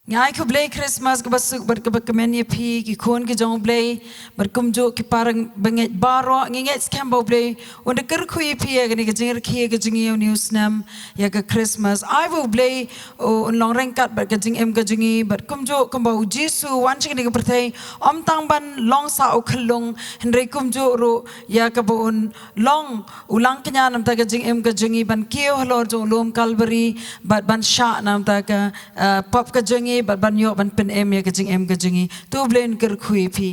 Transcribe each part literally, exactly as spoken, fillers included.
Ngi ai khublei Christmas kaba suk bad kaba kmen ïa phi ki khun ki jong U Blei, bad kumjuh ki para bangeit baroh. Ngi ngeit skhem ba U Blei un da kyrkhu ïa phi ïa kane ka jingrakhe ka jong ngi ïa une u snem, ïa ka Christmas. Ai ba U Blei un long ryngkat bad ka jingim ka jong ngi, bad kumjuh kumba U Jisu u wan sha kane ka pyrthei, ym tang ban long sa u khyllung, hynrei kumjuh ruh ïa kaba un long u langkñia namar ka jingim ka jong ngi, ban kiew halor jong u lum Kalbari, bad ban shah namar ka, eh, pop ka jong ngi, bad ban ïoh ban pynim ïa ka jingim ka jong ngi. To U Blei un kyrkhu ïa phi.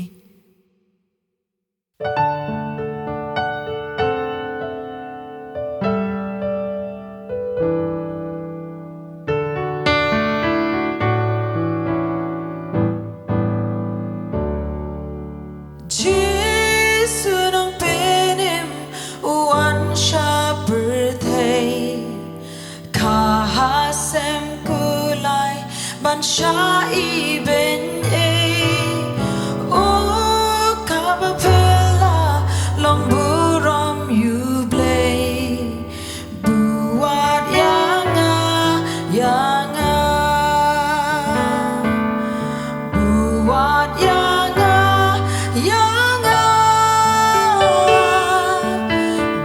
Jisu nongpynim u wan sha pyrthei, ka hasem kulai ban shah ibeiñ ei. O kaba phylla long burom ïa U Blei, buh wat ïa nga, ïa nga. Buh wat ïa nga, ïa nga.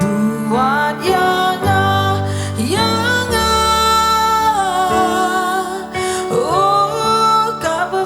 Buh wat ïa nga, ïa nga. O kaba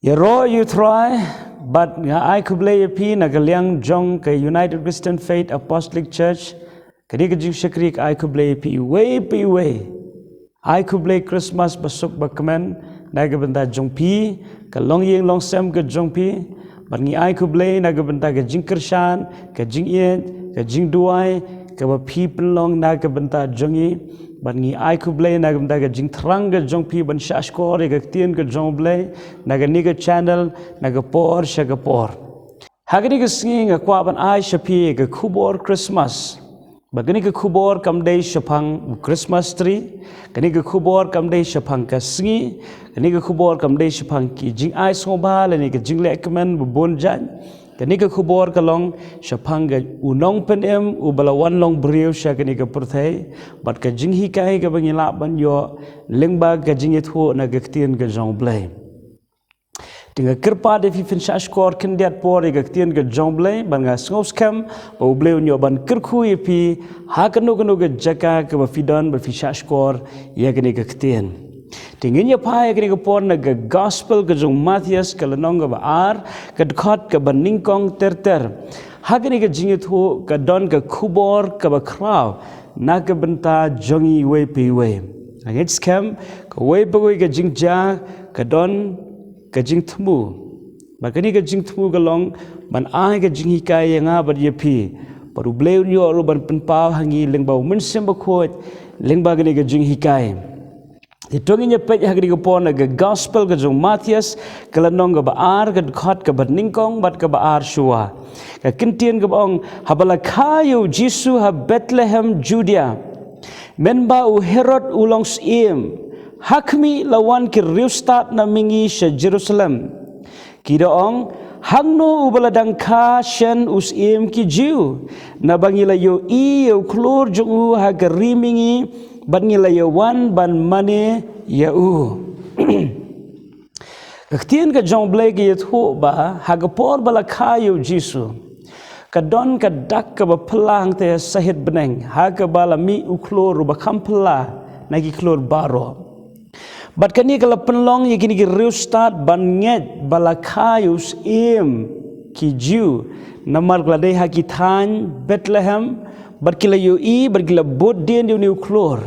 Ïaroh ïa u Trai, bad nga ai khublei ïa phi na ka liang jong ka United Christian Faith Apostolic Church. Ka dei ka jingshakri ka ai khublei ïa phi iwei pa iwei. Ai khublei Christmas basuk bakmen na ka bynta jong phi, ka longïing longsem ka jong phi. Bad ngi ai khublei na ka bynta ka jingkyrshan, ka jingïeit, ka jingduwai kaba phi pynlong na ka bynta jong ngi. Bad ngi ai khublei na ka bynta ka jingthrang ka jong phi ban shahshkor ïa ka ktien ka jong U Blei na kane ka channel, na ka por sha ka por. Ha kane ka sngi nga kwah ban ai sha phi ka khubor Christmas. Ba kane ka khubor kam dei shaphang u Christmas tree, kane ka khubor kam dei shaphang ka sngi, kane ka khubor kam dei shaphang ki jingai sngewbha lane ka jingleh kmen ba bun jait. Kane ka khubor ka long shaphang ka u nongpynim uba la wan long briew sha kane ka pyrthei, bad ka jinghikai kaba ngi lah ban ïoh lyngba ka jingïathuh na ka ktien ka jong U Blei. Te nga kyrpad ïa phi phin shahshkor khyndiat por ïa ka ktien ka jong U Blei, bad nga sngewskhem ba U Blei un ïoh ban kyrkhu ïa phi ha kano kano ka jaka kaba phi don bad phi shahshkor ïa kane ka ktien. Te ngin ïa phai ïa kane ka por na ka gospel ka jong u Mathaios ka lynnong kaba ar, ka dkhot kaba nyngkong ter ter. Ha kane ka jingïathuh ka don ka khubor kaba khraw na ka bynta jong ngi iwei pa iwei. Nga ngeit skhem kawei pa kawei ka jingjia ka don ka jingthmu. Bad kane ka jingthmu ka long ban ai ka jinghikai ïa nga bad ïa phi, bad U Blei un ïoh ruh ban pynpaw ha ngi lyngba U Mynsiem Bakhuid lyngba kane ka jinghikai. Te to ngin ïa peit ha kane ka por na ka gospel ka jong u Mathaios ka lynnong kaba ar, ka dkhot kaba nyngkong bad kaba ar shuwa. Ka ktien kaba ong, haba la kha ïa u Jisu ha Bethlehem Judia, mynba u Herod u long syiem, ha khmih la wan ki riewstad na mihngi sha Jerusalem. Ki da ong, hangno uba la dang kha shen u syiem ki Jiw? Naba ngi la ïohi ïa u khlur jong u ha ka ri mihngi, bad ngi la ïawan ban mane ïa u. Ka ktien ka jong U Blei ka ïathuh ba ha ka por ba la kha ïa u Jisu, ka don ka dak kaba phylla hangta sahit bneng, ha kaba la mih u khlur uba kham phylla na ki khlur baroh. Bad kane ka la pynlong ïa kine ki riewstad ban ngeit ba la kha ïa u syiem ki Jiw, namar ka la dei ha ki thaiñ Bethlehem, bad ki la ïohi bad ki la bud dien ïa une u khlur.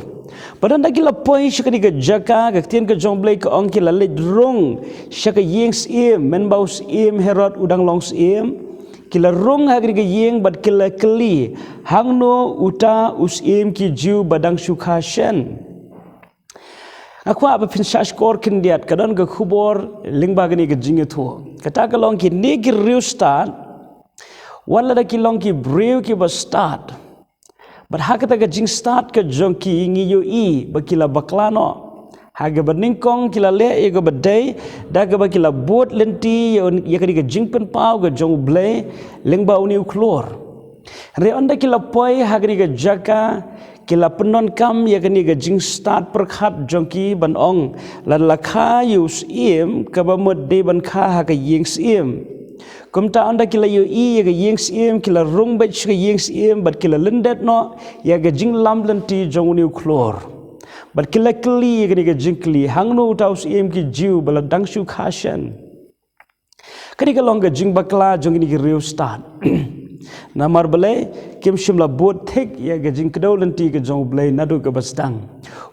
Bad ynda ki la poi sha kane ka jaka, ka ktien ka jong U Blei ka ong ki la leit rung sha ka ïing syiem, mynba u syiem Herod u dang long syiem. Ki la rung ha kane ka ïing bad ki la kylli, hangno uta u syiem ki Jiw ba dang shu kha shen? Nga kwah ba phin shahshkor khyndiat, ka don ka khubor lyngba kane ka jingïathuh. Kata ka long kine ki riewstad, wat lada ki long ki briew kiba stad, bad ha kata ka jingstad ka jong ki ngi ïohi ba ki la bakla noh. Ha kaba nyngkong ki la leh ïa kaba dei, da kaba ki la bud lynti ïa, ïa kane ka jingpynpaw ka jong U Blei lyngba une u khlur. Hynrei ynda ki la poi ha kane ka jaka, ki la pyndonkam ïa kane ka jingstad pyrkhat jong ki ban ong, lada la kha ïa u syiem, kaba mut dei ban kha ha ka ïing syiem. Kumta ynda ki la ïohi ïa ka ïing syiem, ki la rung beit sha ka ïing syiem bad ki la lyndet noh ïa ka jinglam lynti jong une u khlur. Bad ki la kylli ïa kane ka jingkylli, hangno uta u syiem ki Jiw ba la dang shu kha shen? Kane ka long ka jingbakla jong kine ki riewstad. Namar balei? Kim shym la bud thik ïa ka jingkdew lynti ka jong U Blei naduh kaba sdang.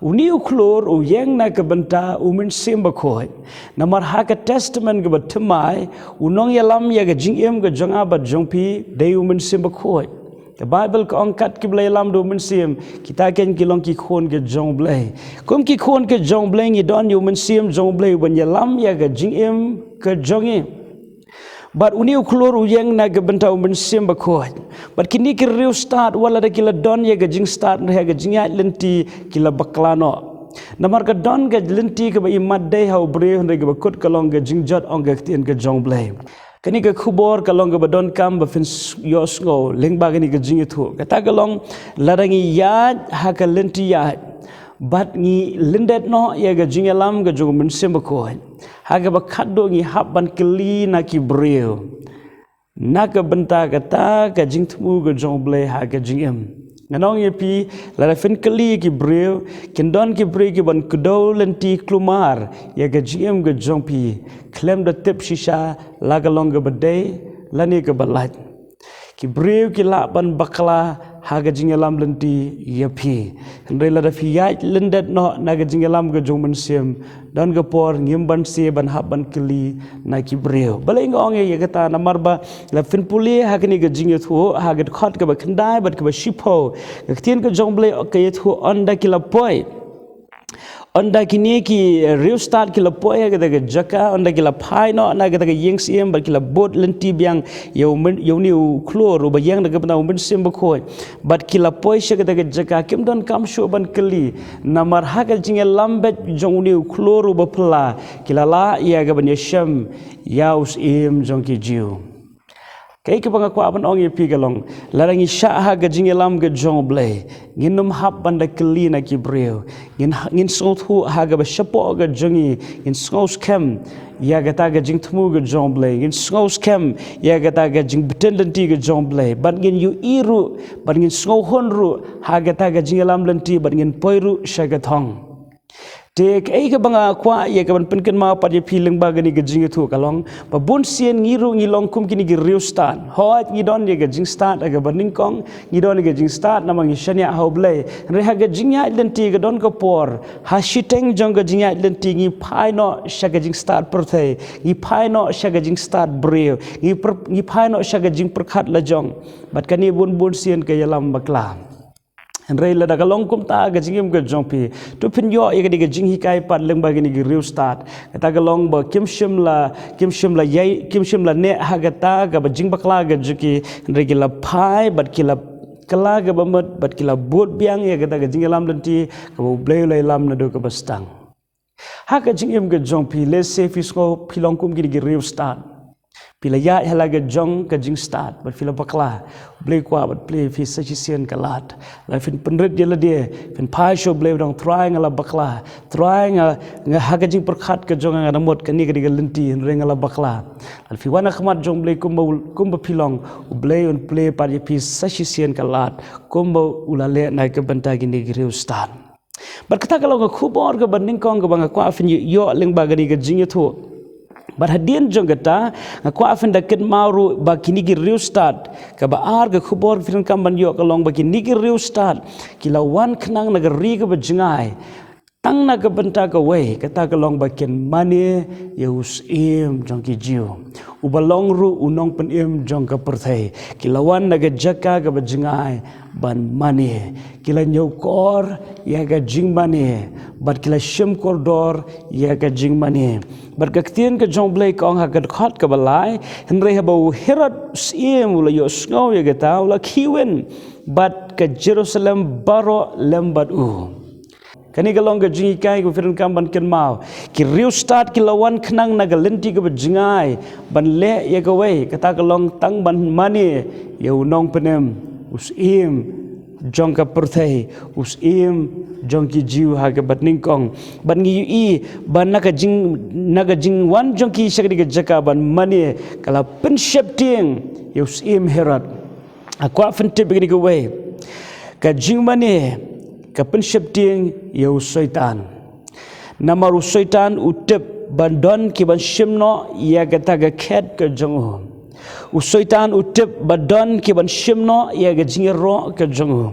Une u khlur u ïeng na ka bynta U Mynsiem Bakhuid. Namar ha ka Testament kaba thymmai, u nongïalam ïa ka jingim ka jong nga bad jong phi dei U Mynsiem Bakhuid. Ka Baibl ka ong kat kiba la ïalam da U Mynsiem, kita kein ki long ki khun ki jong U Blei. Kum ki khun ki jong U Blei ngi don ïa U Mynsiem jong U Blei uban ïalam ïa ka jingim ka jong ngi. Bad une u khlur u ïeng na ka bynta U Mynsiem Bakhuid. Bad kine ki riewstad wat lada ki la don ïa ka jingstad, ïa ka jingïaid lynti, ki la bakla noh. Namar ka don ka lynti kaba i mat dei ha u briew, hynrei kaba kut ka long ka jingjot, ong ka ktien ka jong U Blei. Kane ka khubor ka long kaba donkam ba phin s-, ïohsngew lyngba kane ka jingïathuh. Kata ka long, lada ngi ïaid ha ka lynti ïaid, bad ngi lyndet noh ïa ka jingïalam ka jong U Mynsiem Bakhuid, ha kaba khatduh ngi hap ban kylli na ki briew na ka bynta kata ka jingthmu ka jong U Blei ha ka jingim. Ngan ong ïa phi, lada phin kylli ki briew, kin don ki briew ki ban kdew lynti kulmar ïa ka jingim ka jong phi, khlem da tip shisha la ka long kaba dei lane kaba lait. Ki briew ki lah ban bakla ha ka jingïalam lynti ïa phi. Hynrei lada phi ïaid lyndet noh na ka jingïalam ka jong u Mynsiem, don ka por ngim banse ban hap ban kylli na ki briew. Balei nga ong ïa kata? Namar ba lada phin pule ha kane ka jingïathuh, ha ka dkhot kaba khyndai bad kaba shiphew, ka ktien ka jong U Blei ka ïathuh, ynda ki la poi, ynda kine ki riewstad ki la poi ha kata ka jaka, ynda ki la phai noh na kata ka ïing syiem bad ki la bud lynti biang ïa u myn-, ïa une u khlur uba ïeng na ka bynta u Mynsiem Bakhuid, bad ki la poi sha kata ka jaka, kim donkam shuh ban kylli, namar ha ka jingïalam beit jong une u khlur uba phylla, ki la lah ïa ka ban ïashem ïa u Syiem jong ki Jiw. Kaei kaba nga kwah ban ong ïa phi ka long, lada ngi shah ha ka jingïalam ka jong U Blei, ngin ym hap ban da kylli na ki briew. Ngin, ngin sngewthuh ha kaba shapoh ka jong ngi, ngin sngew skhem ïa kata ka jingthmu ka jong U Blei, ngin sngew skhem ïa kata ka jingbtin lynti ka jong U Blei, bad ngin ïohi ruh, bad ngin sngewhun ruh ha kata ka jingïalam lynti, bad ngin poi ruh sha ka thong. Te kaei kaba nga kwah ïa ka ban pynkynmaw pat ïa phi lyngba kane ka jingïathuh ka long ba bun sien ngi ruh ngi long kum kine ki riewstad. Hooid, ngi don ïa ka jingstad ha kaba nyngkong, ngi don ïa ka jingstad namar ngi shaniah ha U Blei. Hynrei ha ka jingïaid lynti ka don ka por, ha shiteng jong ka jingïaid lynti ngi phai noh sha ka jingstad pyrthei, ngi phai noh sha ka jingstad briew, ngi pyr-, ngi phai noh sha ka jingpyrkhat lajong. Bad kane bun bun sien ka ïalam bakla. Hynrei lada ka long kumta ka jingim ka jong phi, to phin ïoh ïa kane ka jinghikai pat lyngba kine ki riewstad. Kata ka long ba kim shym la, kim shym la ïai, kim shym la neh ha kata kaba jingbakla ka jong ki, hynrei ki la phai bad ki la kylla kaba mut bad ki la bud biang ïa kata ka jingïalam lynti kaba U Blei u la ïalam naduh kaba sdang. Ha ka jingim ka jong phi, lehse phi sngew phi long kum kine ki riewstad. Phi la ïaid ha la ka jong ka jingstad bad phi la bakla. U Blei u kwah ban plie ïa phi sa shisien ka lad. Lada phin pynrit ïa lade, phin phai sha U Blei, ban ong, Trai, nga la bakla. Trai, nga, nga ha ka jingpyrkhat ka jong nga, nga da mut kane ka dei ka lynti, hynrei nga la bakla. Lada phi wan ha khmat jong U Blei kumba, kumba phi long, U Blei un plie pat ïa phi sa shisien ka lad, kumba u la leh na ka bynta kine ki riewstad. Bad kata ka long ka khubor kaba nyngkong kaba nga kwah phin ïoh lyngba kane ka jingïathuh. Bad hadien jong kata, nga kwah phin da kynmaw ruh ba kine ki riewstad, kaba ar ka khubor phin donkam ban ïoh ka long ba kine ki riewstad ki la wan khnang na ka ri kaba jngai, tang na ka bynta kawei, kata ka long ba kin mane ïa u Syiem jong ki Jiw, uba long ruh u Nongpynim jong ka pyrthei. Ki la wan na ka jaka kaba jngai ban mane. Ki la ñiewkor ïa ka jingmane bad ki la shim kordor ïa ka jingmane. Bad ka ktien ka jong U Blei ka ong ha ka dkhot kaba lai, hynrei haba u Herod syiem u la ïohsngew ïa kata, u la khihwin, bad ka Jerusalem baroh lem bad u. Kane ka long ka jinghikai kaba phi donkam ban kynmaw. Ki riewstad ki la wan khnang na ka lynti kaba jngai ban leh ïa kawei, kata ka long tang ban mane ïa u Nongpynim, u Syiem jong ka pyrthei, u Syiem jong ki Jiw ha kaba nyngkong. Bad ngi ïohi ba na ka jing, na ka jingwan jong ki sha kane ka jaka ban mane, ka la pynsheptieng ïa u Syiem Herod. Nga kwah phin tip ïa kane kawei. Ka jingmane ka pynsheptieng ïa u Soitan. Namar u Soitan u tip ba don ki ban shim noh ïa kata ka khet ka jong u. U Soitan u tip ba don ki ban shim noh ïa ka jingïaroh ka jong u.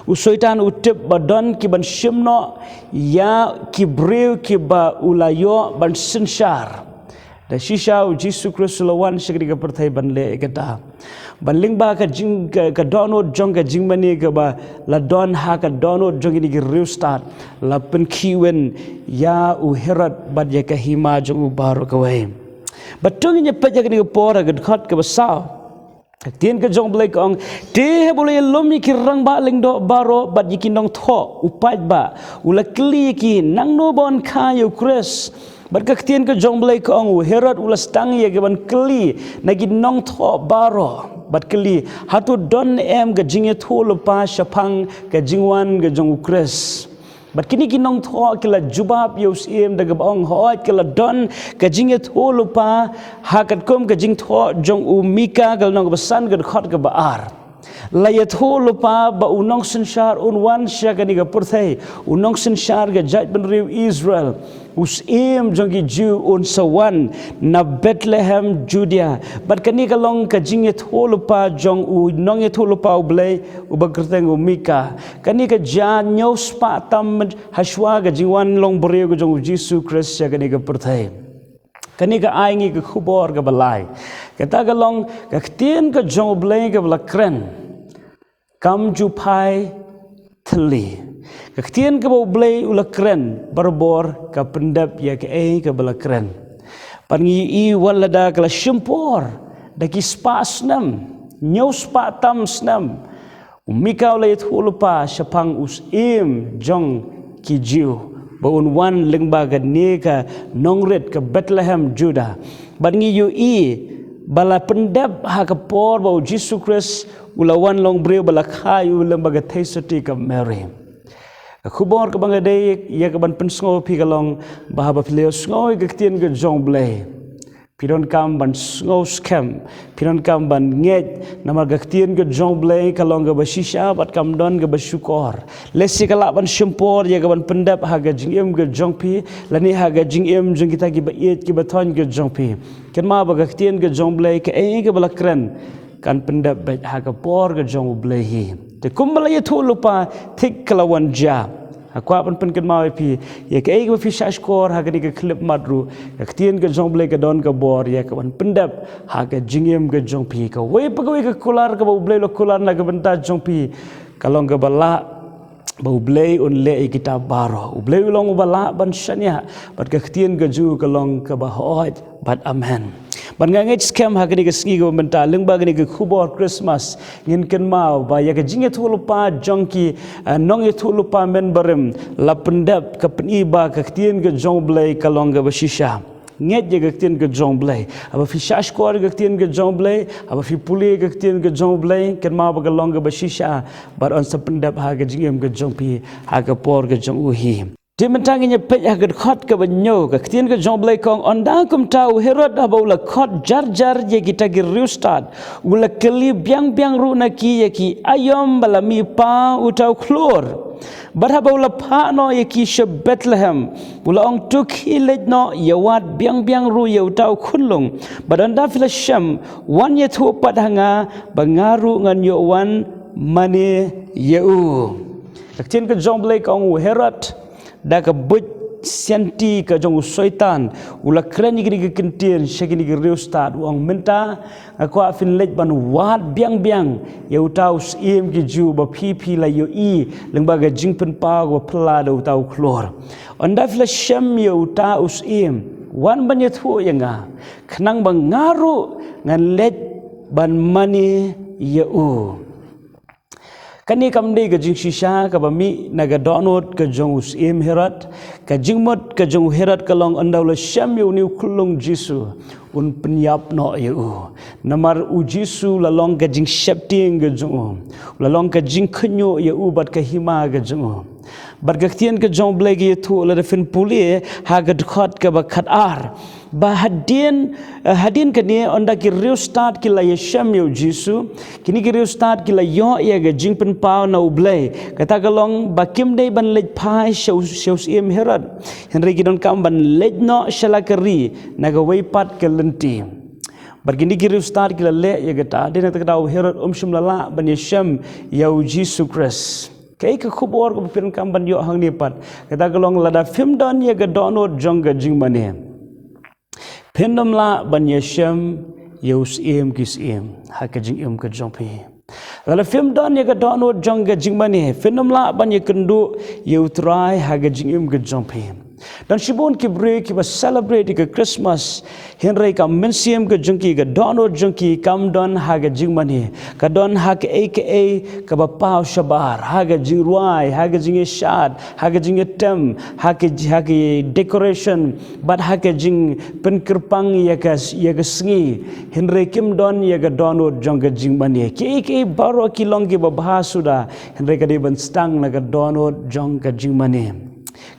U Soitan u tip ba don ki ban shim noh ïa ki briew kiba u la ïoh ban synshar. Da shisha u Jisu Khrist u la wan sha kane ka pyrthei ban leh ïa kata. Ban lyngba ka jing, ka, ka dohnud jong ka jingmane kaba la don ha ka dohnud jong kine ki riewstad, la pynkhihwin ïa u Herod bad ïa ka hima jong u baroh kawei. Bad to ngin ïa peit ïa kane ka por ha ka dkhot kaba saw. Ka ktien ka jong U Blei ka ong, te haba u la ïalum ïa ki rangbah lyngdoh baroh bad ïa ki nongthoh u paidbah, u la kylli ïa ki, nangno ba yn kha ïa u Khrist? Bad ka ktien ka jong U Blei ka ong, u Herod u la sdang ïa ka ban kylli na ki nongthoh baroh, bad kylli, hato don em ka jingïathuhlypa shaphang ka jingwan ka jong u Khrist? Bad kine ki nongthoh ki la jubab ïa u Syiem da kaba ong, hooid, ka la don ka jingïathuhlypa, ha katkum ka jingthoh jong u Mika ka lynnong kaba san ka dkhot kaba ar. La ïathuh lypa ba u nongsynshar un wan sha kane ka pyrthei, u nongsynshar ka jaitbynriew Israel, u syiem jong ki Jiw un sa wan na Bethlehem, Judea. Bad kane ka long ka jingïathuh lypa jong u nongïathuh lypa U Blei, uba kyrteng u Mika. Kane ka jia hynñiew spah tam hashwa ka jingwan long briew ka jong u Jisu Khrist sha kane ka pyrthei. Kane ka ai ngi ka khubor kaba lai. Kata ka long ka ktien ka jong U Blei kaba la kren, kam ju phai thylli. Ka ktien kaba U Blei u la kren barabor ka pyndep ïa kaei kaba la kren. Bad ngi ïohi wat lada ka la shim por da ki spah snem, hynñiew spah tam snem, u Mika u la ïathuh lypa shaphang u syiem jong ki Jiw ba un wan lyngba kane ka nongrit ka Bethlehem, Juda. Bad ngi ïohi ba la pyndep ha ka por ba u Jisu Khrist u la wan long briew, ba la kha ïa u lyngba ka theisotti ka Mary. Ka khubor kaba nga dei ïa kaban pynsngew phi ka long ba haba phi la ïohsngew ïa ka ktien ka jong U Blei, phi donkam ban sngew skhem, phi donkam ban ngeit, namar ka ktien ka jong U Blei ka long kaba shisha bad kam don kaba shukor. Lehse ka lah ban shim por ïa kaban pyndep ha ka jingim ka jong phi, lane ha ka jingim jong kita kiba ïeit kiba thoiñ ka jong phi. Kynmaw ba ka ktien ka jong U Blei kaei kaba la kren kan pyndep beit ha ka por ka jong U Blei hi. Te kumba la ïathuh lypa thik ka la wan jia. Nga kwah ban pynkynmaw ïa phi ïa kaei kaba phi shah shkor ha kane ka khyllipmat ruh, ka ktien ka jong U Blei ka don ka bor ïa kaban pyndep ha ka jingim ka jong phi. Kawei pa kawei ka kular kaba U Blei u la kular na ka bynta jong phi, ka long kaba lah ba U Blei un leh ïa kita baroh. U Blei u long uba lah ban shaniah, bad ka ktien ka jong u ka long kaba hooid bad amen. Bad nga ngeit skhem ha kane ka sngi kaba mynta lyngba kane ka khubor Christmas, ngin kynmaw ba ïa ka jingïathuh lypa jong ki, eh, nongïathuh lypa mynbarim la pyndep, ka pyni ba ka ktien ka jong U Blei ka long kaba shisha. Ngeit ïa ka ktien ka jong U Blei. Haba phi shah shkor ïa ka ktien ka jong U Blei, haba phi pule ïa ka ktien ka jong U Blei, kynmaw ba ka long kaba shisha bad yn sa pyndep ha ka jingim ka jong phi ha ka por ka jong u hi. Te mynta ngin ïa peit ha ka dkhot kaba hynñiew, ka ktien ka jong U Blei ka ong, ynda kumta u Herod haba u la khot jar jar ïa kita ki riewstad, u la kylli biang biang ruh na ki ïa ki aïom ba la mihpat uta u khlur. Bad haba u la phah noh ïa ki sha Bethlehem, u la ong, to khie leit noh ïa wad biang biang ruh ïa uta u khunlung. Bad ynda phi la shem, wan ïathuh pat ha nga, ba nga ruh ngan ïoh wan mane ïa u. Ka ktien ka jong U Blei ka ong, u Herod, da ka buit sianti ka jong u Soitan, u la kren ïa kine ki kyntien sha kine ki riewstad, u ong, mynta nga kwah phin leit ban wad biang biang ïa uta u syiem ki Jiw ba phi phi la ïohi lyngba ka jingpynpaw kaba phylla da uta u khlur. Ynda phi la shem ïa uta u syiem, wan ban ïathuh ïa nga, khnang ba nga ruh ngan leit ban mane ïa u. Kane kam dei ka jingshisha kaba mih na ka dohnud ka jong u syiem Herod. Ka jingmut ka jong u Herod ka long, ynda u la shem ïa une u khunlung Jisu, un pynïap noh ïa u. Namar u Jisu u la long ka jingsheptieng ka jong u, u la long ka jingkhynñiuh ïa u bad ka hima ka jong u. Bad ka ktien ka jong U Blei ka ïathuh, lada phin pule ha ka dkhot kaba khatar, ba hadien, eh, hadien kane, ynda ki riewstad ki la ïashem ïa u Jisu, kine ki riewstad ki la ïoh ïa ka jingpynpaw na U Blei. Kata ka long ba kim dei ban leit phai sha u, sha u syiem Herod, hynrei ki donkam ban leit noh sha la ka ri na kawei pat ka lynti. Bad kine ki riewstad ki la leh ïa kata, dei na kata ka daw u Herod um shym la lah ban ïashem ïa u Jisu Khrist. Kaei ka khubor kaba phi donkam ban ïoh hangne pat? Kata ka long, lada phim don ïa ka dohnud jong ka jingmane, phin ym lah ban ïashem ïa u Syiem ki syiem ha ka jingim ka jong phi. Lada phim don ïa ka dohnud jong ka jingmane, phin ym lah ban ïakynduh ïa u Trai ha ka jingim ka jong phi. Don shibun ki briew kiba celebrate ïa ka Christmas, hynrei ka mynsiem ka jong ki, ka dohnud jong ki kam don ha ka jingmane, ka don ha kaei kaei kaba paw shabar, ha ka jingrwai, ha ka jingïashad, ha ka jingïatem, ha ka, ha ka decoration, bad ha ka jingpynkyrpang ïa ka, ïa ka sngi. Hynrei kim don ïa ka dohnud jong ka jingmane. Kiei kiei baroh ki long kiba bha suda, hynrei ka dei ban sdang na ka dohnud jong ka jingmane.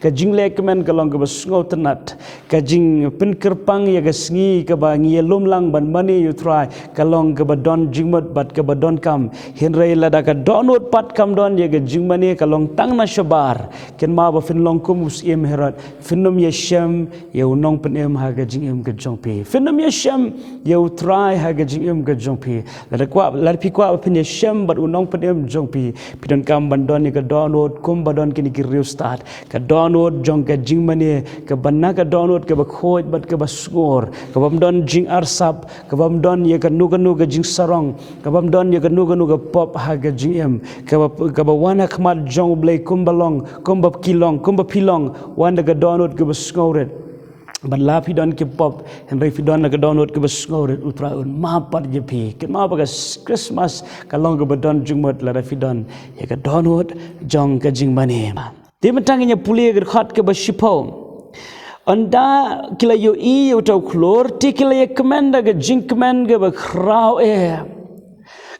Ka jingleh kmen ka long kaba sngewtynnat. Ka jingpynkyrpang ïa ka sngi kaba ngi ïalum lang ban mane ïa u Trai ka long kaba don jingmut bad kaba donkam. Hynrei lada ka dohnud pat kam don ïa ka jingmane ka long tang na shabar, kynmaw ba phin long kum u Syiem Herod, phin ym ïashem ïa u Nongpynim ha ka jingim ka jong phi. Phin ym ïashem ïa u Trai ha ka jingim ka jong phi. Lada kwah, lada phi kwah ba phin ïashem bad u Nongpynim jong phi, phi donkam ban don ïa ka dohnud kumba don kine ki riewstad. Ka dohnud jong ka jingmane, kaba na ka dohnud kaba khuid bad kaba sngur, kabym don jingarsap, kabym don ïa kano kano ka jingsarong, kabym don ïa kano kano ka pop ha ka jingim, kaba, kaba wan ha khmat jong U Blei kumba long, kumba ki long, kumba phi long, wan da ka dohnud kaba sngewrit. Bad la phi don ki pop, hynrei phi don la ka dohnud kaba sngewrit, U Trai un map pat ïa phi. Kynmaw ba ka Christmas ka long kaba don jingmut lada phi don ïa ka dohnud jong ka jingmane. Te mynta ngin ïa pule ïa ka dkhot kaba shiphew. Ynda ki la ïohi ïa uta u khlur, te ki la ïa kmen da ka jingkmen kaba khraw eh.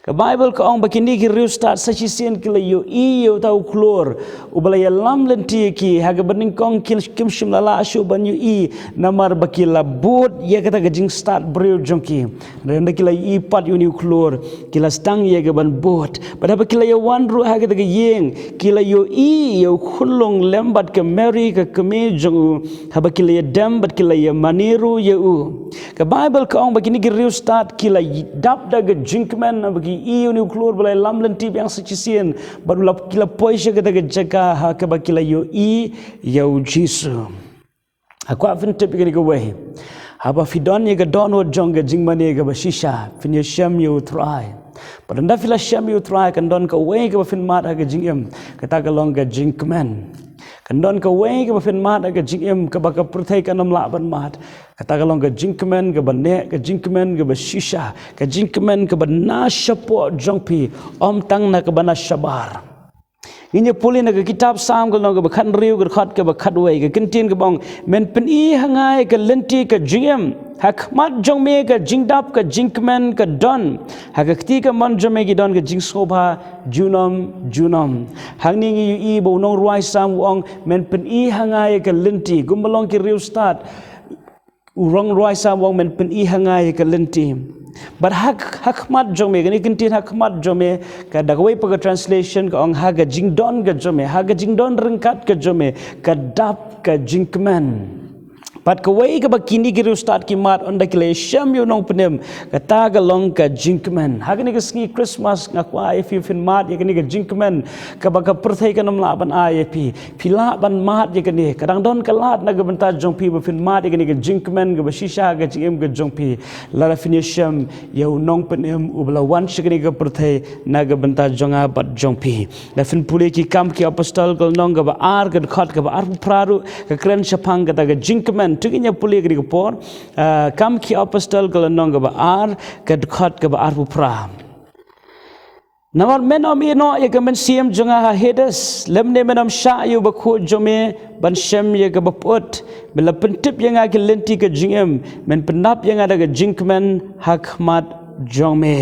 Ka Baibl ka ong ba kine ki riewstad sa shisien ki la ïohi ïa uta u khlur uba la ïalam lynti ïa ki, ha kaba nyngkong ki, kim shym la lah shuh ban ïohi namar ba ki la bud ïa kata ka jingstad briew jong ki. Hynrei ynda ki la ïohi pat ïa une u khlur, ki la sdang ïa ka ban bud. Bad haba ki la ïa wan ruh ha kata ka ïing, ki la ïohi ïa u khunlung lem bad ka Mary ka kmie jong u, haba ki la ïa dem bad ki la ïa mane ruh ïa u. Ka Baibl ka ong ba kine ki riewstad ki la dap da ka jingkmen haba ki ïohi ïa une u khlur ba la ïalam lynti biang sa shisien, bad u la, ki la poi sha kata ka jaka ha kaba ki la ïohi ïa u Jisu. Nga kwah phin tip ïa kane kawei. Haba phi don ïa ka dohnud jong ka jingmane kaba shisha, phin ïashem ïa u Trai. Bad ynda phi la shem ïa u Trai, kan don kawei kaba phin mad ha ka jingim, kata ka long ka jingkmen. Kan don kawei kaba phin mad ha ka jingim kaba ka pyrthei kan ym lah ban mad. Kata ka long ka jingkmen kaba neh, ka jingkmen kaba shisha, ka jingkmen kaba na shapoh jong phi, ym tang na kaba na shabar. Ngin ïa pule na ka kitab Salm ka lynnong kaba khathynriew, ka dkhot kaba khatwei, ka ktien kaba ong, men pyni ha nga ïa ka lynti ka jingim ha khmat jong me, ka jingdap ka jingkmen ka don, ha ka kti kamon jong me ki don ka jingsngewbha junom junom. Hangne ngi ïohi ba u nongrwai Salm u ong, men pyni ha nga ïa ka lynti, kumba long ki riewstad. U nongrwai Salm u ong, men pyni ha nga ïa ka lynti. Bad ha, ha khmat jong me, kane ka ktien ha khmat jong me, ka da kawei pat ka translation ka ong ha ka jingdon ka jong me, ha ka jingdon ryngkat ka jong me, ka dap ka jingkmen. Bad kawei kaba kine ki riewstad ki mad ynda ki la ïashem ïa u Nongpynim, kata ka long ka jingkmen. Ha kane ka sngi Christmas nga kwah ïa phi phin mad ïa kane ka jingkmen kaba ka pyrthei kan ym lah ban ai ïa phi. Phi lah ban mad ïa kane, ka dang don ka lad na ka bynta jong phi ba phin mad ïa kane ka jingkmen kaba shisha ha ka jingim ka jong phi, lada phin ïashem ïa u Nongpynim uba la wan sha kane ka pyrthei na ka bynta jong nga bad jong phi. Lada phin pule ki Kam ki Apostol ka lynnong kaba ar, ka dkhot kaba arphew phra ruh ka kren shaphang kata ka jingkmen. To ngin ïa pule kane ka por, ah, Kam ki Apostol ka lynnong kaba ar, ka dkhot kaba arphew phra. Namar men ym ïehnoh ïa ka mynsiem jong nga ha Hades, lymne men ym shah ïa u bakhuid jong me ban shem ïa kaba pyut. Men la pyntip ïa nga ki lynti ka jingim, men pyndap ïa nga da ka jingkmen ha khmat jong me.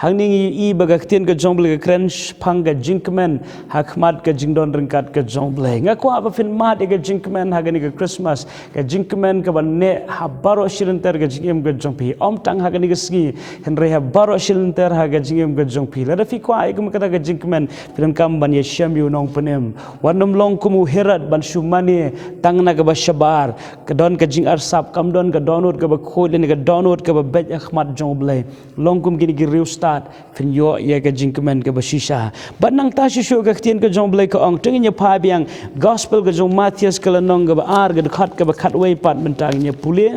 Hangne ngi ïohi ba ka ktien ka jong U Blei ka kren shaphang ka jingkmen ha khmat ka jingdon ryngkat ka jong U Blei. Nga kwah ba phin mad ïa ka jingkmen ha kane ka Christmas, ka jingkmen kaba neh ha baroh shi lynter ka jingim ka jong phi. Ym tang ha kane ka sngi, hynrei ha baroh shi lynter ha ka jingim ka jong phi. Lada phi kwah ïa kata ka jingkmen, phi donkam ban ïashem ïa u Nongpynim. Wat nym long kum u Herod ban shu mane tang na kaba shabar, ka don ka jingarsap, kam don ka dohnud kaba khuid lane ka dohnud kaba beit ha khmat jong U Blei. Long kum kine ki riewstad, phin ïoh ïa ka jingkmen kaba shisha. Bad nangta shuh shuh ka ktien ka jong U Blei ka ong, to ngin ïa phai biang Gospel ka jong u Mathaios ka lynnong kaba ar, ka dkhot kaba khatwei pat, mynta ngin ïa pule.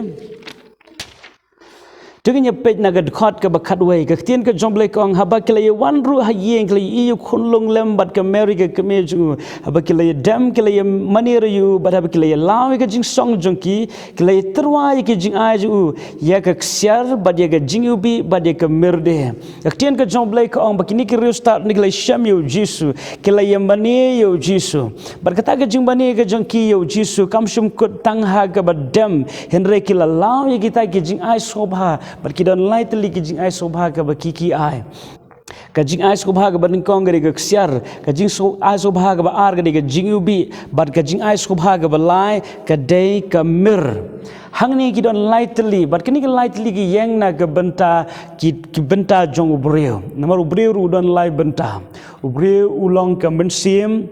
To ngin ïa peit na ka dkhot kaba khatwei, ka ktien ka jong U Blei ka ong, haba ki la ïa wan ruh ha ïing, ki la ïa ïohi ïa u khunlung lem bad ka Mary ka kmie jong u. Haba ki la ïa dem, ki la ïa mane ruh ïa u, bad haba ki la ïa law ïa ka jingsong jong ki, ki la ïa tyrwa ïa ka jingai jong u, ïa ka ksiar bad ïa ka jingiwbih bad ïa ka myrde. Ka ktien ka jong U Blei ka ong ba kine ki riewstad, hynda ki la ïashem ïa u Jisu, ki la ïa mane ïa u Jisu. Bad kata ka jingmane ka jong ki ïa u Jisu kam shym kut tang ha kaba dem, hynrei ki la law ïa kita ki jingai sngewbha, bad ki don lai tylli ki jingai sngewbha kaba ki ki ai. Ka jingai sngewbha kaba nyngkong ka dei ka ksiar, ka jingai sngewbha kaba ar ka dei ka jingiwbih, bad ka jingai sngewbha kaba lai ka dei ka mir. Hangne ki don lai tylli, bad kine ki lai tylli ki ïeng na ka bynta, ki, ki bynta jong u briew. Namar u briew ruh u don lai bynta. U briew u long ka mynsiem,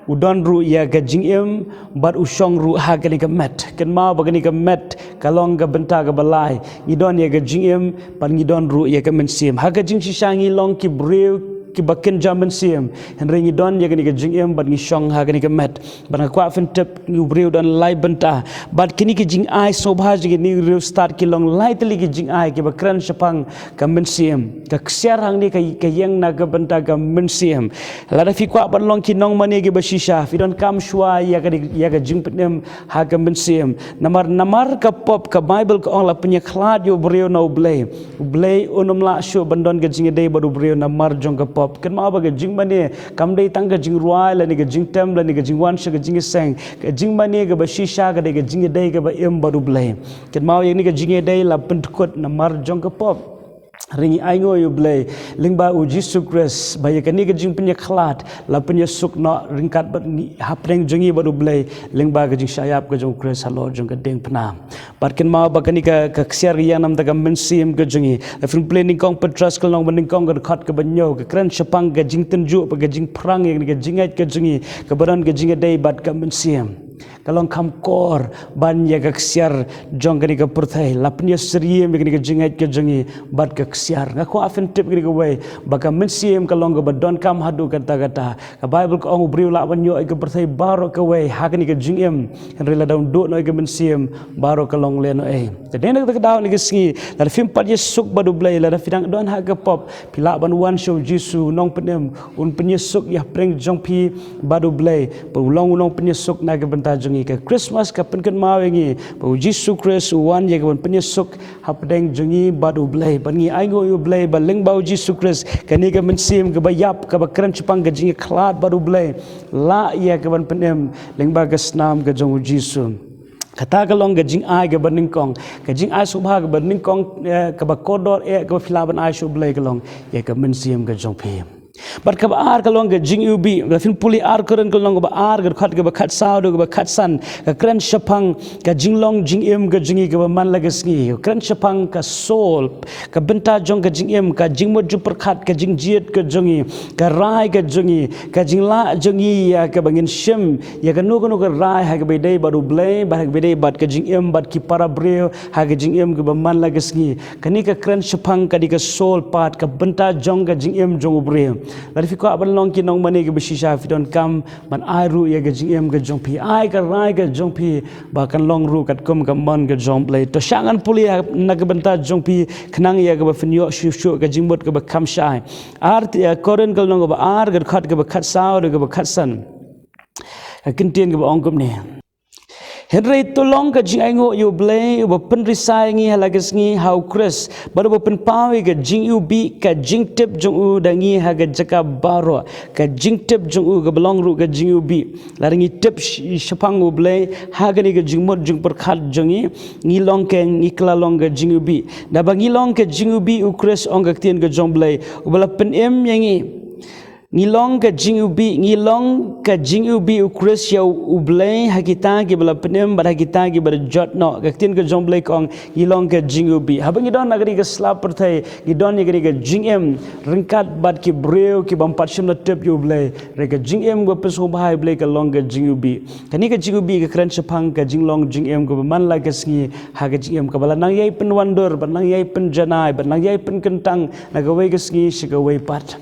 u don ruh ïa ka jingim, bad u shong ruh ha kane ka met. Kynmaw ba kane ka met ka long ka bynta kaba lai. Ngi don ïa ka jingim, bad ngi don ruh ïa ka mynsiem. Ha ka jingshisha ngi long ki briew kiba kynja mynsiem. Hynrei ngi don ïa kane ka jingim, bad ngi shong ha kane ka met. Bad nga kwah phin tip, u briew u don lai bynta. Bad kine ki jingai sngewbha jong kine ki riewstad ki long lai tylli ki jingai kiba kren shaphang ka mynsiem. Ka ksiar hangne ka, ka ïeng na ka bynta ka mynsiem. Lada phi kwah ban long ki nongmane kiba shisha, phi donkam shuwa ïa ka, ïa ka jingpynim ha ka mynsiem. Namar, namar ka pop, ka Baibl ka ong la pynïakhlad ïa u briew na u Blei. U Blei un ym lah shuh ban don ka jingïadei bad u briew namar jong ka pop. Kynmaw ba ka jingmane kam dei tang ka jingrwai lane ka jingtem lane ka jingwan sha ka jingïaseng. Ka jingmane kaba shisha ka dei ka jingïadei kaba im bad u Blei. Kynmaw ïa kane ka jingïadei la pyndkut namar jong ka pop. Hynrei ngi ainguh ïa u Blei lyngba u Jisu Khrist ba ïa kane ka jingpynïakhlad la pynïasuk noh ryngkat bad ngi hapdeng jong ngi bad u Blei lyngba ka jingshah ïap ka jong u Khrist halor jong ka diengphna. Bad kynmaw ba kane ka, ka ksiar ka ïeng na ka bynta ka mynsiem ka jong ngi. Lada phin pule nyngkong Petros ka lynnong ba nyngkong ka dkhot kaba hynñiew ka kren shaphang ka jingtynjuh bad ka jingpyrshang ïa kane ka jingngeit ka jong ngi kaba don ka jingïadei bad ka mynsiem. Ka long kham kor ban ïa ka ksiar jong kane ka pyrthei. La pynïasyriem ïa kane ka jingngeit ka jong ngi bad ka ksiar. Nga kwah phin tip kane kawei ba ka mynsiem ka long kaba donkam haduh katta katta. Ka Baibl ka ong u briew u lah ban ïoh ïa ka pyrthei baroh kawei ha kane ka jingim. Hynrei lada un duh noh ïa ka mynsiem baroh ka long lehnohei. Te dei na kata ka daw kane ka sngi lada phim pat ïasuk bad u Blei, lada phi dang don ha ka pop, phi lah ban wan sha u Jisu u nongpynim, un pynïasuk ïa hapdeng jong phi bad u Blei. Ba u long u nongpynïasuk na ka bynta jong ngi. Ka Khristmas ka pynkynmaw ïa ngi ba u Jisu Khrist u wan ïa ka ban pynïasuk hapdeng jong ngi bad u Blei. Bad ngi ainguh ïa u Blei ba lyngba u Jisu Khrist kane ka mynsiem kaba ïap kaba kren shaphang ka jingïakhlad bad u Blei la ïa ka ban pynim lyngba ka snam ka jong u Jisu. Kata ka long ka jingai kaba nyngkong, ka jingai sngewbha kaba nyngkong, eh, kaba kordor eh kaba phi lah ban ai sha u Blei ka long ïa ka mynsiem ka jong phi. Bad kaba ar ka long ka jingiwbih. Lada phin pule ar Korinth ka lynnong kaba ar ka dkhot kaba khatsaw haduh kaba khatsan, ka kren shaphang ka jinglong jingim ka jong ngi kaba man la ka sngi. Ka kren shaphang ka soul, ka bynta jong ka jingim, ka jingmut jingpyrkhat, ka jingjied ka jong ngi, ka rai ka jong ngi, ka jinglah jong ngi ïa kaba ngin shim ïa kano kano ka rai ha kaba ïadei bad u Blei bad ha kaba ïadei bad ka jingim bad ki para briew ha ka jingim kaba man la ka sngi. Kane ka kren shaphang ka dei ka soul part, ka bynta jong ka jingim jong u briew. Lada phi kwah ban long ki nongmane kiba shisha, phi donkam ban ai ruh ïa ka jingim ka jong phi, ai ka rai ka jong phi ba kan long ruh katkum ka mon ka jong u Blei. To sha ngan pule ha, na ka bynta jong phi khnang ïa kaba phin ïoh shuh shuh ka jingmut kaba kham shai. Ar, eh, Korinth ka lynnong kaba ar ka dkhot kaba khatsaw haduh kaba khatsan. Ka kyntien kaba ong kumne. Hynrei to long ka jingainguh ïa u Blei uba pynrisa ïa ngi ha la ka sngi ha u Khrist, bad uba pynpaw ïa ka jingiwbih ka jingtip jong u da ngi ha ka jaka baroh. Ka jingtip jong u kaba long ruh ka jingiwbih. Lada ngi tip sh-, shaphang u Blei ha kane ka jingmut jingpyrkhat jong ngi, ngi long ka, ngi kylla long ka jingiwbih. Naba ngi long ka jingiwbih u Khrist, ong ka ktien ka jong u Blei uba la pynim ïa ngi. Ngi long ka jingiwbih, ngi long ka jingiwbih u Khrist ïa u Blei ha kita kiba la pynim bad ha kita kiba la jot noh. Ka ktien ka jong u Blei ka ong ngi long ka jingiwbih. Haba ngi don ha kane ka sla pyrthei, ngi don ïa kane ka jingim ryngkat bad ki briew ki bym pat shym la tip ïa u Blei. Hynrei ka jingim kaba pynsngewbha ïa u Blei ka long ka jingiwbih. Kane ka jingiwbih ka kren shaphang ka jinglong jingim kaba man la ka sngi ha ka jingim, kaba la nang ïai pynwandur bad nang ïai pynjanai bad nang ïai pynkyntang na kawei ka sngi sha kawei pat.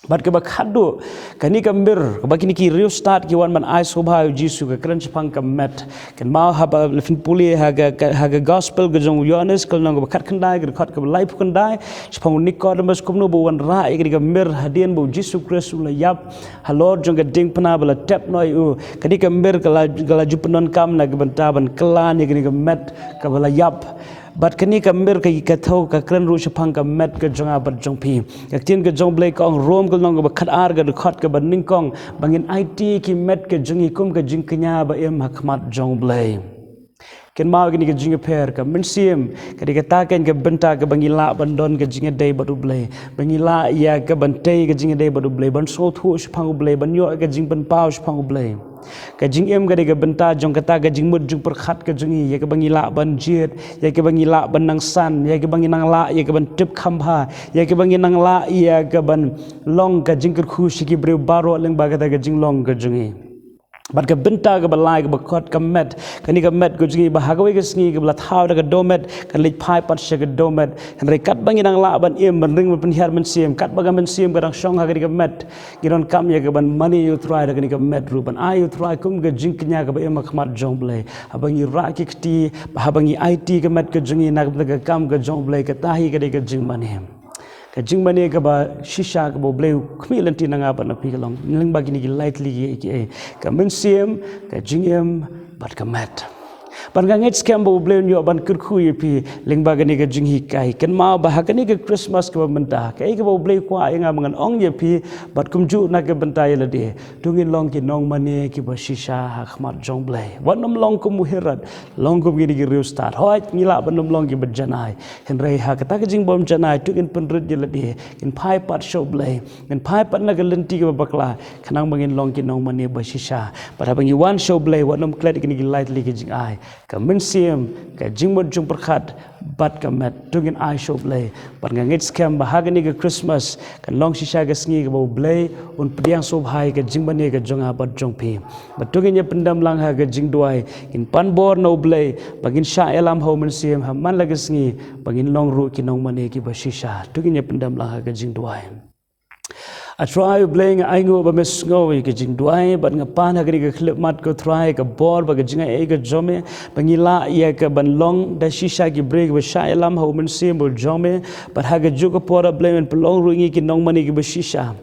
Bad kaba khatduh, kane ka mir kaba kine ki riewstad ki wan ban ai sngewbha ïa u Jisu, ka kren shaphang ka met. Kynmaw haba lada phin pule ha ka, ka, ha ka gospel ka jong u Ïoannis ka lynnong kaba khatkhyndai ka dkhot kaba laiphew khyndai, shaphang u Nicodemus kumno ba u wanrah ïa kane ka mir hadien ba u Jisu Khrist u la ïap halor jong ka diengphna ba la tep noh ïa u. Kane ka mir ka la, ka la ju pyndonkam na ka bynta ban kylla ïa kane ka met kaba la ïap. Bad kane ka mir ka, ka thew ka kren ruh shaphang ka met ka jong nga bad jong phi. Ka ktien ka jong u Blei ka ong, Rom ka lynnong kaba khatar ka dkhot kaba nyngkong, ba ngin aiti ki met ka jong ngi kum ka jingkñia ba im ha khmat jong u Blei. Kynmaw kane ka jingïapher, ka mynsiem ka dei kata ka bynta kaba ngi lah ban don ka jingïadei bad U Blei, ba ngi lah ïa ka ban tei ka jingïadei bad U Blei, ban sngewthuh shaphang U Blei, ban ïoh ka jingpynpaw shaphang U Blei. Ka jingim ka dei ka bynta jong kata ka jingmut jingpyrkhat ka jong ngi, ïa kaba ngi lah ban jied, ïa kaba ngi lah ban nang san, ïa kaba ngi nang lah ïa ka ban tip kham bha, ïa kaba ngi nang lah ïa ka ban long ka jingkyrkhu sha ki briew baroh lyngba kata ka jinglong ka jong ngi. Bad ka bynta kaba lai kaba khot ka met, kane ka met ka jong ngi ba ha kawei ka sngi kaba la thaw da ka dohmet kan leit phai pat sha ka dohmet. Hynrei katba ngi nang lah ban im, ban ring, ban pynhiar mynsiem, katba ka mynsiem ka dang shong ha kane ka met, ngi donkam ïa ka ban mane ïa U Trai da kane ka met ruh, ban ai ïa U Trai kum ka jingkñia kaba im ha khmat jong U Blei. Haba ngi rah ki kti, haba ngi aiti ka met ka jong ngi na ka bynta ka kam ka jong U Blei, kata hi ka dei ka jingmane. Ka jingmane kaba shisha kaba U Blei u khmih lynti na nga bad na phi ka long lyngba kine ki lai tylli ki, ki, eh, ka mynsiem, ka jingim bad ka met. Bad nga ngeit skhem ba U Blei un ïoh ban kyrkhu ïa phi lyngba kane ka jinghikai. Kynmaw ba ha kane ka Christmas kaba mynta, kaei kaba U Blei u kwah ïa nga ba ngan ong ïa phi, bad kumjuh na ka bynta ïa lade, to ngin long ki nongmane kiba shisha ha khmat jong U Blei. Wat nym long kum u Herod, long kum kine ki riewstad. Hooid, ngi lah ban nym long kiba janai, hynrei ha kata ka jingbym janai to ngin pynrit ïa lade, ngin phai pat sha U Blei, ngin phai pat na ka lynti kaba bakla, khnang ba ngin long ki nongmane ba shisha. Bad haba ngi wan sha U Blei, wat nym klet ïa kine ki lai tylli ki jingai, ka mynsiem, ka jingmut jingpyrkhat bad ka met, to ngin ai sha U Blei. Bad nga ngeit skhem ba ha kane ka Christmas kan long shisha ka sngi kaba U Blei un pdiang sngewbha ïa ka jingmane ka jong nga bad jong phi. Bad to ngin ïa pyndem lang ha ka jingduwai, ngin pan bor na U Blei ba ngin shah ïalam ha U Mynsiem ha man la ka sngi, ba ngin long ruh ki nongmane kiba shisha. To ngin ïa pyndem lang ha ka jingduwai. A Trai U Blei, nga ainguh ba me sngew ïa ka jingduwai, bad nga pan ha kane ka khyllipmat ko Trai ka bor bad ka jingai ei ka jong me, ba ngi lah ïa ka ban long da shisha ki briew kiba shah ïalam ha U Mynsiem ba jong me. Bad ha kajuh ka por A Blei, men pynlong ruh ïa ngi ki nongmane kiba shisha.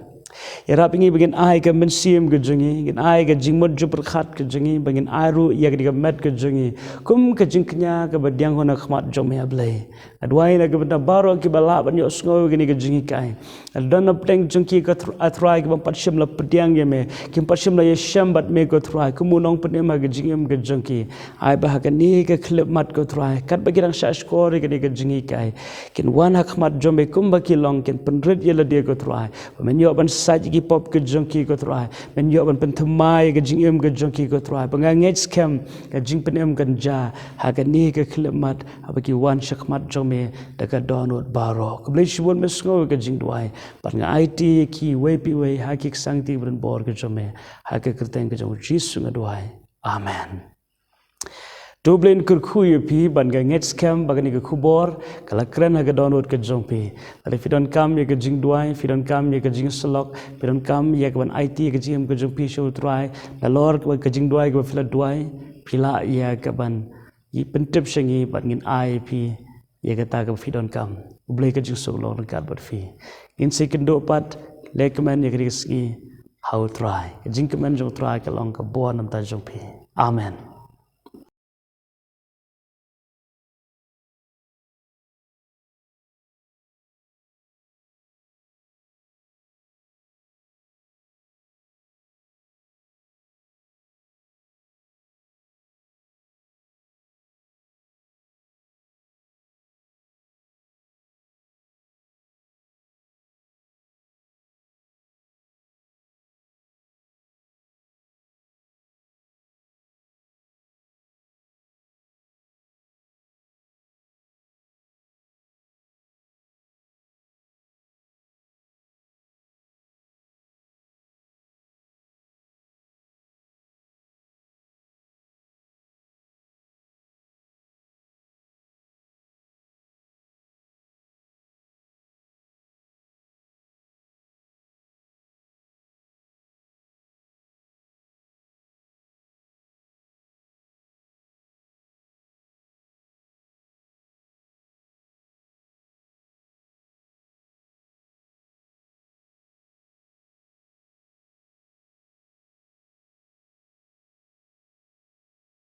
Ïarap ïa ngi ba ngin ai ka mynsiem ka jong ngi, ngin ai ka jingmut jingpyrkhat ka jong ngi, ba ngin ai ruh ïa ka met ka jong ngi kum ka jingkñia kaba pdiang ha khmat jong me A Blei. Nga duwai na ka bynta baroh kiba lah ban ïohsngew ïa kane ka jinghikai. Lada don na pdeng jong ki ko Tr-, A Trai, ki bym pat shym la pdiang ïa me, kim pat shym la ïashem bad me ko Trai kum u nongpynim ha ka jingim ka jong ki, ai ba ha kane ka khyllipmat ko Trai, katba ki dang shah shkor ïa kane ka jinghikai, kin wan ha khmat jong me kumba ki long, kin pynrit ïa lade ko Trai, ba men ïoh ban sait ïa ki pop ka jong ki ko Trai, men ïoh ban pynthymmai ïa ka jingim ka jong ki ko Trai. Ba nga ngeit skhem ka jingpynim kan jia ha kane ka khyllipmat, haba ki wan sha khmat jong me da ka dohnud baroh. Khublei shibun, me sngew ïa ka jingduwai, bad nga aiti ïa ki iwei pa iwei ha ki ksangti ba don bor ka jong me, ha ka kyrteng ka jong U Jisu nga duwai. Amen. To U Blei un kyrkhu ïa phi, bad nga ngeit skhem ba kane ka khubor ka la kren ha ka dohnud ka jong phi. Lada phi donkam ïa ka jingduwai, phi donkam ïa ka jingsyllok, phi donkam ïa ka ban aiti ïa ka jingim ka jong phi sha U Trai, nalor ka jingduwai kaba phi la duwai, phi lah ïa ka ban pyntip sha ngi bad ngin ai ïa phi ïa kata kaba phi donkam. U Blei ka jingsuk long ryngkat bad phi. Ngin sa ïakynduh pat, lehkmen ïa kane ka sngi ha U Trai. Ka jingkmen jong U Trai ka long ka bor namar jong phi. Amen.